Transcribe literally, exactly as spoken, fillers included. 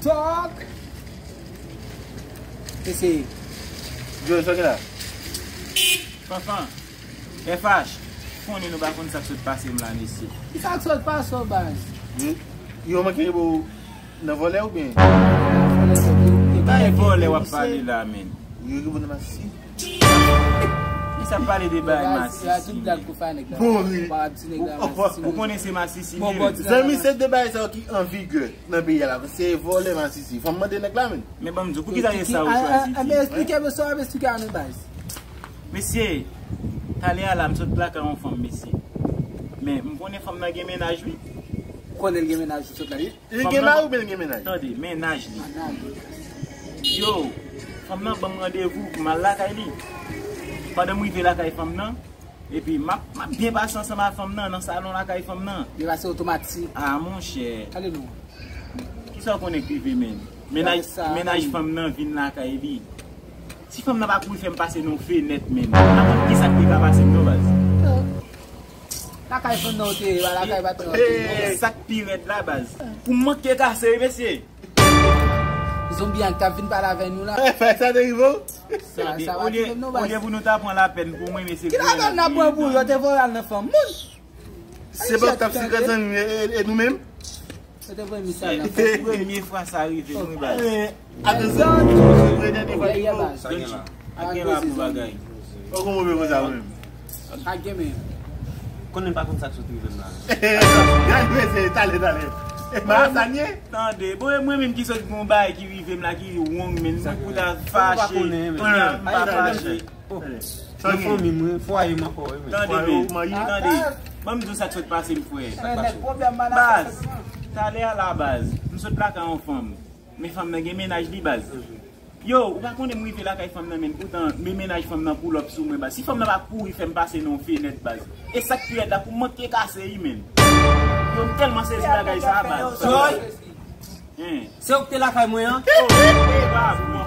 Talk. Mesye. Joe, sa gen la? Fanfan, F H, konnen nou pa konn sa k sot pase m la, mesye. Ki sa k sot pase w, baz? Hmm? Yo manke bo nan vòlè oubyen? Vòlè, vòlè, vòlè. Bay vòlè w ap pale la, men. Yo ki bo nan masisi? Li sa pale de bagay masisi. Tout blag pou fè nèg la. Bon, wi. Ou konnen se masisi li ye. Zanmi, se de bagay sa yo ki an vigè nan peyi a la. Se vòlè masisi. Fò m mande nèg la, men. Men ban m di w, poukisa se sa ou chwazi di? Esplike m sa, esplike a nou, baz. Mesye, talè a la, m sot lakay yon fanm, mesye. Men, m konnen fanm nan gen mennaj, wi. Ou konnen l gen mennaj, ou sot lakay li? Li gen mari oubyen li gen mennaj? Tande, mennaj li. Yo, fanm nan ban m randevou pou m al lakay li. Pandan m rive lakay fanm nan, epi m ap, m ap byen pase ansanm ak fanm nan, nan salon lakay fanm nan. Byen pase otomatik. Ah, monchè. Ale non. Kisa w konnen k rive, men? Mennaj, mennaj fanm nan vin lakay li. Si fanm nan pa kouri fè m pase nan yon fenèt, men. M pa konn kisa k te ka pase m non, baz. Lakay fanm nan ou te ye, lakay patnè w te ye. Sa k pi rèd la, baz. Pou m manke kase, wi, mesye. Zonbi an k ap vin pale avè nou la. Fè sa te rive w? Sa, sa pa rive m non, baz. Olye pou nou ta pran lapèn pou mwen, mesye. Ki lapèn n ap pran pou yo te voye al nan fanm moun? Se pa t ap sikrèt zanmi e, e, e nou menm? Se te premye sa la. Se premye fwa sa rive m, wi, baz. Atansyon, se premye fwa ki rive w. Sa gen la. Ak gen la pou bagay. Ou konn move konsa ou menm. Ak gen men. Konnen pa konn sa k sot rive m la. Gade mesye, talè, talè. E pa sa nye? Tande, bon, e mwen menm ki sot gon bagay ki rive m la, ki wrong, men mwen pou ta fache. Kounye a m pa fache. Nan fanmi m, wi, fwaye m ankò, wi, men. Tande, men, tande. Ban m di w sa k sot pase m, frè. Baz, talè a la, baz, m sot lakay yon fanm. Men fanm nan gen mennaj li, baz. Yo, ou pa konnen m rive lakay fanm nan, men poutan, men mennaj fanm nan pull up sou mwen, baz. Si fanm nan pa kouri fè m pase nan yon fenèt, baz. E sa k pi rèd la, pou m manke kase, wi, men. Yo, m tèlman sezi bagay sa, baz. Joy! Hein. Se ou k te lakay mwen an? Oh, e pa vre.